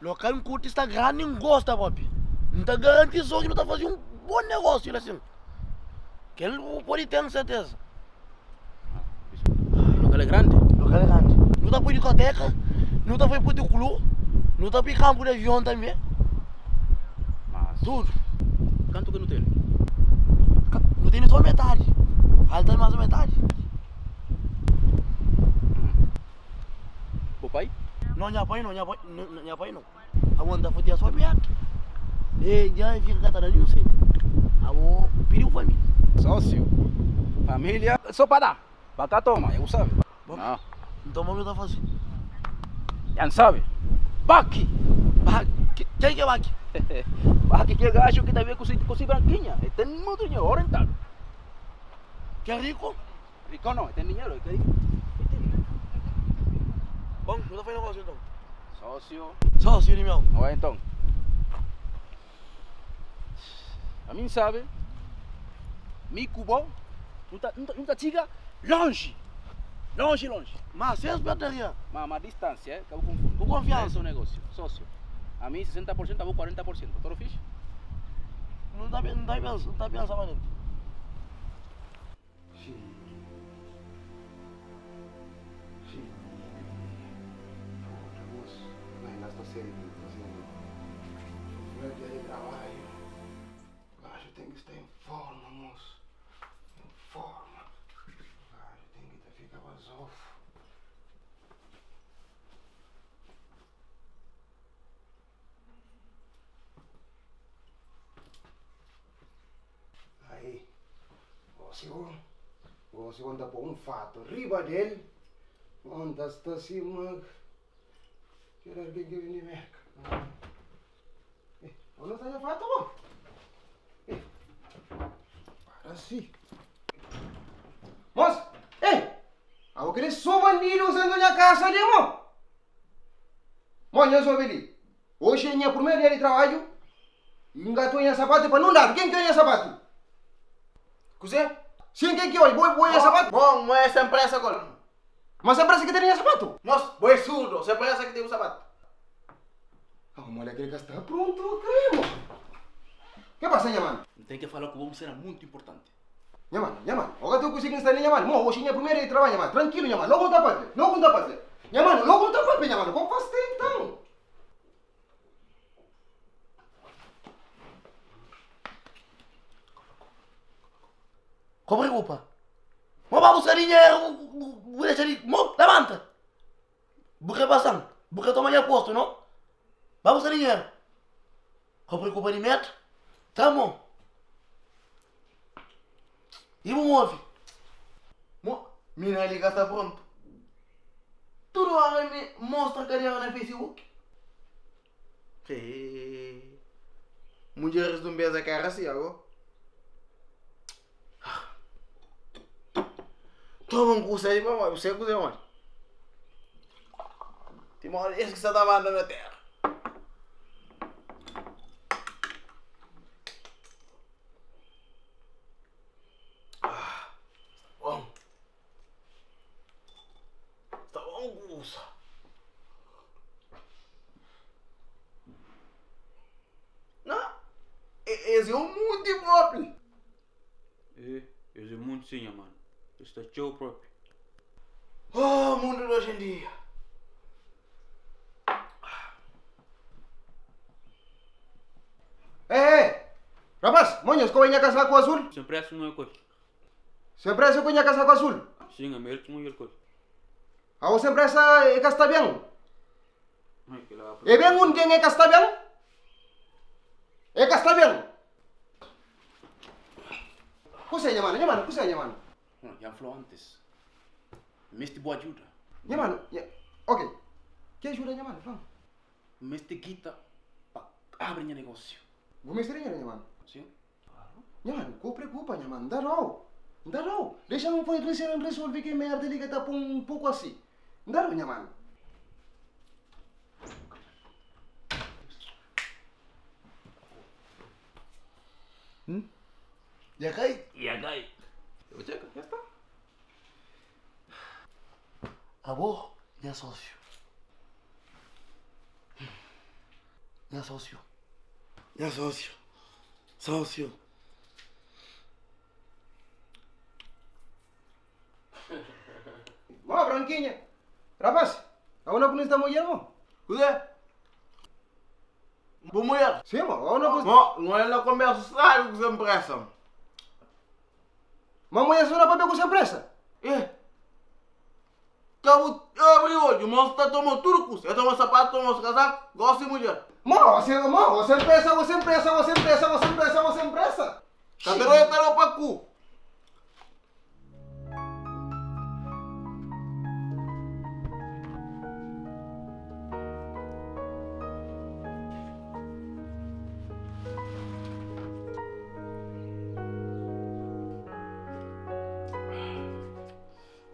Lokal N kurti sta grandi N gosta propi. N ta garanti so ki nu ta fazi un bon negósiu la sin. Kel bu podi ten serteza. Lokal é grandi? Lokal é grandi. Nu ta pui diskoteka, nu ta pui putikulu, nu ta pui kampu di avion tanbe. Tudu. Kantu ki nu tene? Nu tene so metadi. Falta mas metadi. Bu pai? No, nha pai no, nha pai, nha pai no. Abo N ta futia so meta. E dja N fika ka ta da ninhun senti. Abo pidi bu familia. Sósiu, familia so pa da, pa ka toma, ya bu sabe. Bon, nton mo nu ta fase? Ya N sabe. Baki! Baki? Ken ki é Baki? Baki kel gaxu ki ta ben ku si brankinha. E ten mutu dinheru, orientadu. Kel riku? Rico no, e ten dinheru, e ka rico. Bon, nu ta fai negósiu nton. Sósiu. Sósiu di meu. Oi, nton. Ami N sabe, mi ku bo, nu ta, nu ta txiga lonji. Lonji, lonji. Ma sen spertaria. Ma, ma distánsia, eh, ka bu konfundi. Ku konfiansa. Es un negósiu. Sósiu. Ami 60 por sientu, abo 40 por sientu. Toro fixi? Nu ta, nu ta pensa, nu ta pensa manenti. Aí, gosi bo, gosi bo N ta pô un fatu riba del, bo N ta sta sima kel algen ki ben di Merka. Eh, bo no sta nha fatu bo? Eh, para si. Mos, eh, abo kre so bandidu nsendu nha kasa li mo? Mo, nha sobe li. Oxi é nha primeru dia di trabadju i N ka ta oja nha sapatu pa nun ladu. Ken ki oja nha sapatu? Kuzê? Sin, ken ki oja? Bo oja nha sapatu? Bon, mo é sen presa gol. Ma sen presa ki tene nha sapatu? Mos, bo é surdu, sen presa ki ten bu sapatu. Ah, mole kel ka sta prontu, kre mo. Ke pasa nha manu? N ten ke fala ku bo un sena muntu inportanti. Nha manu, nha manu, oka ten kuze ki N sta li nha manu. Mo, oxi é nha primeru dia di trabadju nha manu. Trankilu nha manu, logu N ta papia, logu N ta papia. Nha manu, logu N ta papia nha manu, ko fasta intan. Ko preokupa. Mo ba buska dinheru, bu dexa di. Mo, labanta. Bu kre pasan, bu kre toma nha postu, no? Ba buska dinheru. Ko preokupa di meta. Tra mo. I bu move. Mo, mina li ka sta prontu. Tudu ora mi mostra kadera na Facebook. Hee. Mudjeris di un bes é ka era si ago. Toma un kusa li pamodi bu sai kusa modi. Ti modi es ki sta ta manda na tera. Ah, sta bon. Sta bon kusa. Na, es é un munti propi. É, es é munti sim, nha mano. Es sta txeu propi. Oh, mundu di oji en dia. Ei, ei, rapas, mo nhos ka oi nha kasaku azul? Sem pressa não é coisa. Sem pressa ku nha kasaku azul? Sim, ami el ki mo el coisa. Awo sem pressa e ka sta ben? E ben un den e ka sta ben? E ka sta ben? Kuse nha manu, nha manu, kuse nha manu? Nha flau antes, N meste bu ajuda. Nha manu, nha, ok, ki ajuda nha manu, fla-m. N meste guita pa abri nha negósiu. Bu meste dinheru nha manu? Sim. Nha manu, ko preokupa nha manu, N ta dau, N ta dau. Dexa-m fai N resolve ke merda li ke ta pon un poku asi. N ta dau nha manu. Dja kai? Dja kai. Eu txeka, dja sta. Abo nha sósiu. Nha sósiu. Nha sósiu. Sósiu. Mo, Branquinha. Rapaz, awo na kunista mulher, mo? Kuzê? Bu mulher? Sim, mo, awo na kunista. Mo, N olha na konbersu sabi ku Sem Pressa, mo. Ma mulher só na papia ku Sem Pressa? Eh. Ka bu abri odju, mo sta toma tudu kusa. El toma sapatu, toma kazaku, gosi mudjer. Mo, se, mo, Sem Pressa, o Sem Pressa, o Sem Pressa, o Sem Pressa, o Sem Pressa. Ka ta doi, ta dau pa ku.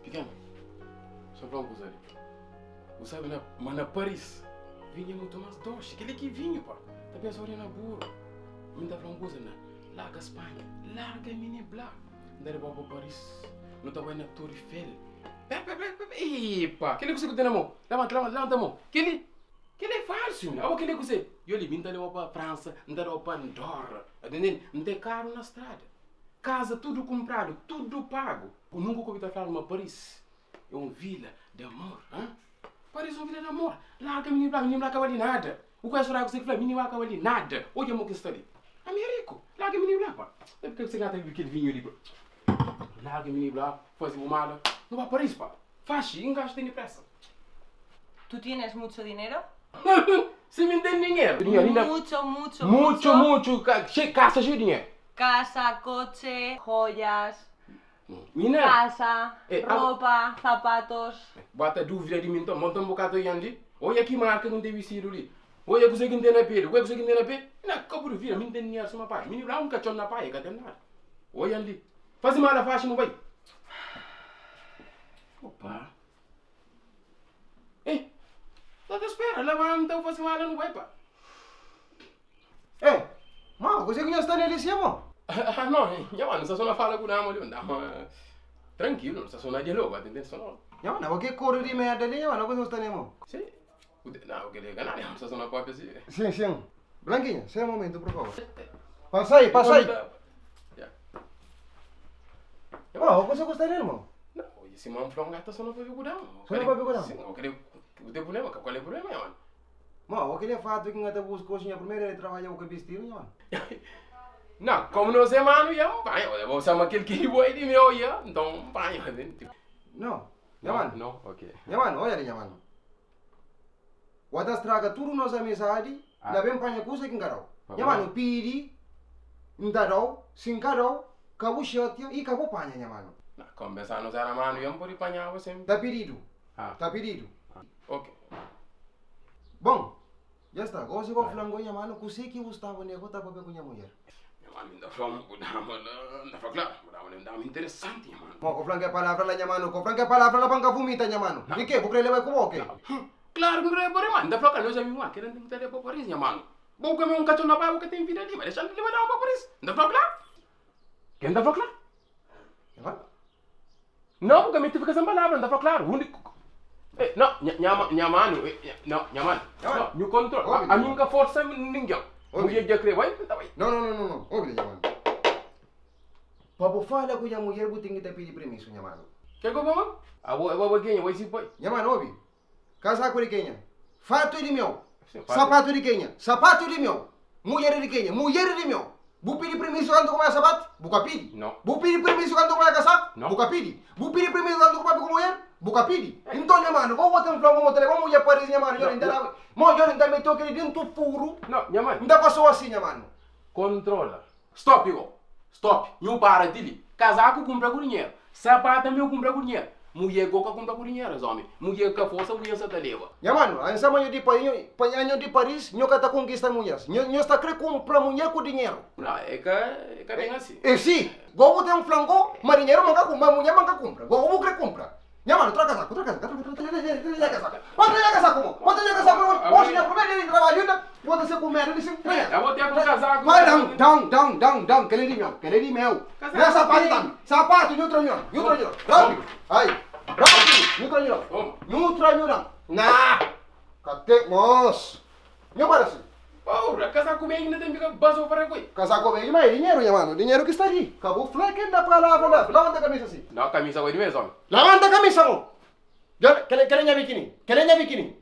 Pikenu, só fla un kuza li. Bu sabe na, ma na Paris, vinhu é mutu más doxi. Kel-li ki vinhu, pa. Ta pensa ori na buru. Mi N ta fla un kuza na, larga Spanha, larga mini bla. N ta leba-u pa Paris, nu ta bai na Tour Eiffel. Pera, pera, pera, pera, epa! Kel-li kuzê ku ten na mô? Labanta, labanta, labanta mô. Kel-li, kel-li é falsu, mi. Abo kel-li é kuzê? Yo li, mi N ta leba-u pa Fransa, N ta leba-u pa Andorra. Entendendo? N ten karu na strada. Kaza tudu kunpradu, tudu pagu. Bu nunka ka obi ta fladu ma Paris é un vila di amor, ha? Paris é un vila di amor. Larga mininu la, mininu la ka bali nada. Bu ka sora kuzê ki fla, mininu la ka bali nada. Odja mo ki sta li. Ami é riku. Larga mininu la, pa. Sabe purke ki bu ta bibi kel vinhu li, pa? Larga mininu la, faze bu mala. Nu ba Paris, pa. Faxi, N gastu tene presa. Tu tienes mucho dinero? Si mi N ten dinheru. Dinheru inda. Mucho, mucho, Mucho, mucho. mucho. Kasa xeiu di dinheru. Casa, coche, joyas. Mina. Casa, Eh, abo- ropa, zapatos. Bota dúvida di mi nton, monta un bokadu oian li. Oia ki marka ki N ten bistidu li. Oia kuzê ki N ten na peli. Oia kuzê ki N ten na pe. Na ka bu duvida, mi N ten dinheru suma pai. Mi la un katxon na pai, e ka ten nada. Oian li. Faze mala faxi nu bai. Opa. Eh, ta ta spera, labanta bu faze mala nu bai pa. Eh, ma kuzê ki nha sta nel si mo? Ah, no, nha mano, sta so na fala ku dama li, dama trankilu, sta so na dialogu, atende so no. Nha mano, abo ke koru di merda li, nha mano, kuzê bu sta nel mo? Si, na, kel li ka nada, sta so na papia si. Sin, sin. Blanquinha, sai un momento, por favor. Pasa aí, pasa aí. Ma, kuzê ku sta nel mo? No, si ma N fla un gata so na papia ku dama. So na papia ku dama? Si, kal é problema, kal é problema, nha mano? Ma, o kel é fatu ki N ka ta buska oxi, nha primeru é trabadja bu ka bistidu, nha mano. Na, komu nos é manu, ya N panha. Bo sama kel ki bo é di meu, ya, nton N panha. No, nha mano. No, ok. Nha mano, odja li, nha mano. Bo ta straga tudu nos amizadi, na ben panha kusa ki N ka dau. Nha mano, pidi, N ta dau, si N ka dau, ka bu xatia i ka bu panha, nha mano. Na, komu pensa nos era manu, ya N pudi panhaba senpri. Ta pididu, ta pididu. Ok. Bon, dja sta. Gosi bo fla-m go, nha manu, kuse ki bu staba ne go ta papia ku nha mudjer? Nha manu, N ta fla-m bu dama la, N ta fla klaru, bu dama la é un dama interesanti, nha manu. Mo, ko fla-m ke palavra la, nha manu, ko fla-m ke palavra la pa N ka vumita, nha manu. I ke, bu kre leba-i ku bo o ke? Klaru ki N kre leba-i, ma N ta fla ka nos amigu, ma kila N ten ki ta leba pa Paris, nha manu. Bo ku mi é un katxon na bai, bo ka ten vida li, ma dexa-m leba dama pa Paris. N ta fla klaru. Ke N ta fla klaru? Não, porque mi fika sem palavra, N ta fla klaru. Undi Eh, não, nha, nha, nha manu, não, nha manu. Não, nhu kontrola. A, ami N ka forsa ningen. Mulher dja kre bai, N ta bai. Não, não, não, não, não. Obi li, nha manu. Pa bu fala ku nha mulher, bu ten ki ta pidi permisu, nha manu. Ke ku bo, man? Abo, abo, abo kenha? Bai si pai. Nha manu, obi. Kazaku di kenha? Fatu di meu. Sapatu di kenha? Sapatu di meu. Mulher di kenha? Mulher di meu. Bu pidi pirmisu kantu ku bai sapatu? Bu ka pidi. Bu pidi pirmisu kantu ku bai kasaku? Bu ka pidi. Bu pidi pirmisu kantu ku papia ku mulher? Bu ka pidi. Nton, nha manu, bo ta fla ma bo ta leba mulher pa Paris, nha manu, N ta da, mo, N ta meteu keli dentu furu, N ta faseu asi, nha manu. Kontrola. Stop go. Stop. Nhu para ti li. Kazaku kumpra ku dinheru. Sapatu tanbe kumpra ku dinheru. Mulher go ka kumpra ku dinheru es omi. Mulher ka forsa mulher sa ta leba. Nha manu, anho sa ma nho di pa nho pa nho di Paris, nho ka ta konkista mulheres. Nho nho sta kre kumpra mulher ku dinheru. Não, é ka é ka ben asi. E si, go bu ten flan go ma dinheru ma ka ma mulher ma ka kumpra. Go bu kre kumpra. Nha manu, tra kazaku, tra kazaku, tra tra tra tra kazaku. Bo tra nha kazaku mo, bo tra nha kazaku mo. Oxi nha primeru dia di trabadju inda, bo ta ser ku medu di si tra nha. Ya bo ten ku kazaku. Pai dan, dan, dan, dan, dan, kel-li di meu, kel-li di meu. Nha sapatu tambi, sapatu nhu tra nhu dan, nhu tra nhu dan, rapidu, ai, rapidu, nhu tra nhu dan, nhu tra nhu dan. Nah, ka ten, mos, nhu para si. Porra, kasaku bedju inda ten fika bazo fara ku el. Kasaku bedju ma é dinheru nha manu, dinheru ki sta li. Ka bu fla kel da palavra la. Labanta kamisa si. Nau, kamisa ku é di mes, omi. Labanta kamisa bo. Dja, kel kel é nha bikini, kel é nha bikini.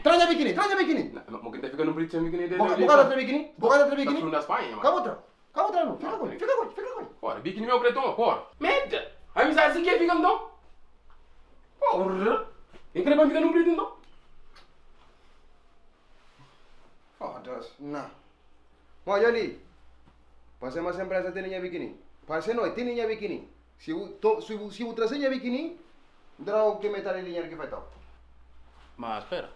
Tra nha bikini, tra nha bikini. Mo ki ta fika nun brilhu sen bikini Bo ka ta tra bikini? Bo ka ta tra bikini? Ta flu na Spanha, nha manu. Ka bu tra, ka bu tra no. Fika ku el, fika ku el, fika ku el. Porra, bikini meu kre toma, porra. Merda! Amizadi si ke fika nton? Porra! E kre pa N fika nun brilhu nton? Foda-s, na. Odja li, Parse ma sen presa tene nha bikini. Parse no, e tene nha bikini. Si bu to, si bu, si bu traze nha bikini, N ta dau ke metadi di dinheru ki faltau. Ma spera,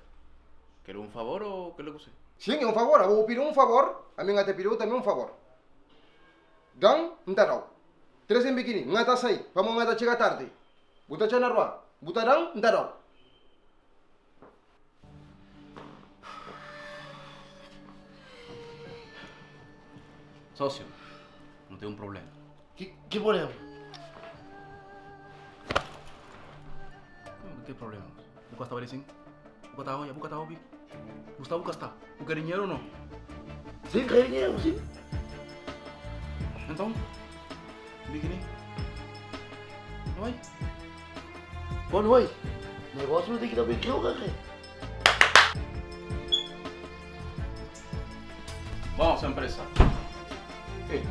kel un favor o kel kuse? Sin, e un favor. Abo bu pidi un favor, ami N ka ta pidiu tambi un favor. Dan, N ta dau. Traze-m bikini, N ka ta sai, pamo N ka ta txiga tardi. Bu ta txa na rua, bu ta dan, N ta dau. Sócio, nu ten un problema. Ki, ki problema? Como que problema? Bu ka staba li sin? Bu ka ta oja, bu ka ta obi? Bu sta, bu ka sta? Bu ka dinheru o no? Sin, ka dinheru, sin. Enton, bikini, no bai. Bom noite. Negócio não tem que dar bem que eu, cara. Bom, sem pressa. Ei,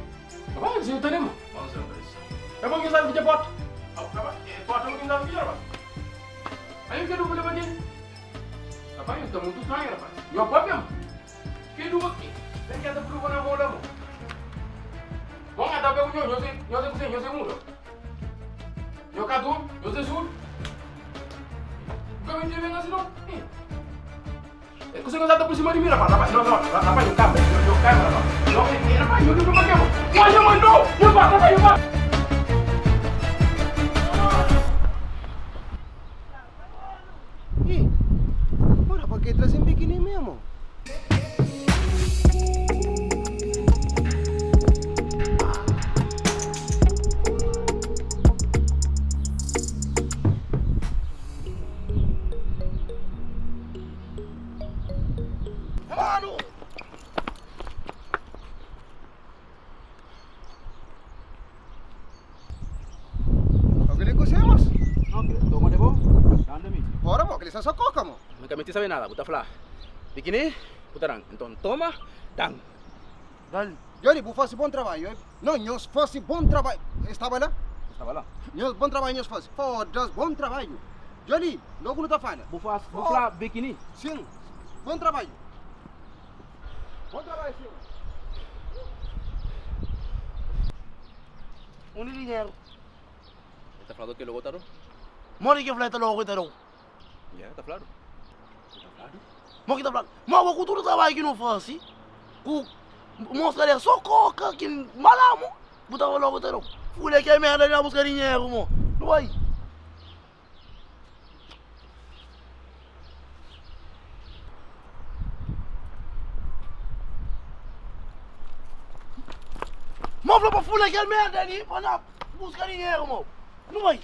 rapaz, você tá mesmo? Bom, sem pressa. É bom que sabe que bota. Rapaz, bota que sabe que rapaz. Aí eu quero problema aqui. Rapaz, eu estou muito estranho, rapaz. Eu próprio. Que do aqui? Tem que estar procurando a bola, mo. Bom, até pego nho, nho se, nho se, nho se mundo. Nho cadu, nho se sul. Nunca me tive assim não. Eh, você não tá por cima de mim, rapaz. Rapaz, não, não, rapaz, eu câmera, eu câmera, rapaz. Não, eh, rapaz, eu não quero. Mas eu mandou, eu vou, rapaz, eu vou. Ih, ora pa ke traze bikini mesmo? Mano! Aquele que usemos? No, que toma de bo. Dame mi. Ora, mo, aquele só coca, mo. Nunca me sabe nada, buta fla. Bikini, butarang. Então toma, dan. Dale. Johnny, bu faz bom trabalho, eh? Não, nós faz bom trabalho. Estava lá? Estava lá. Nós bom trabalho nós faz. Foda-se, bom trabalho. Johnny, logo não tá falha. Bu faz, bu fla bikini. Sim, bom trabalho. Bom trabalho, sim. Onde dinheiro? Está falando que logo taro? Mori que fleta logo tarou. Já, tá claro. Tá claro. Mo que tá falando? Mo com tudo trabalho que não faz, assim. Com mostra ali só coca que malamo. Botava logo tarou. Fulha que é merda ali buscar dinheiro, mo. Não vai. Mo falou pra fulha que é merda ali, pra não buscar dinheiro, mo. Não vai.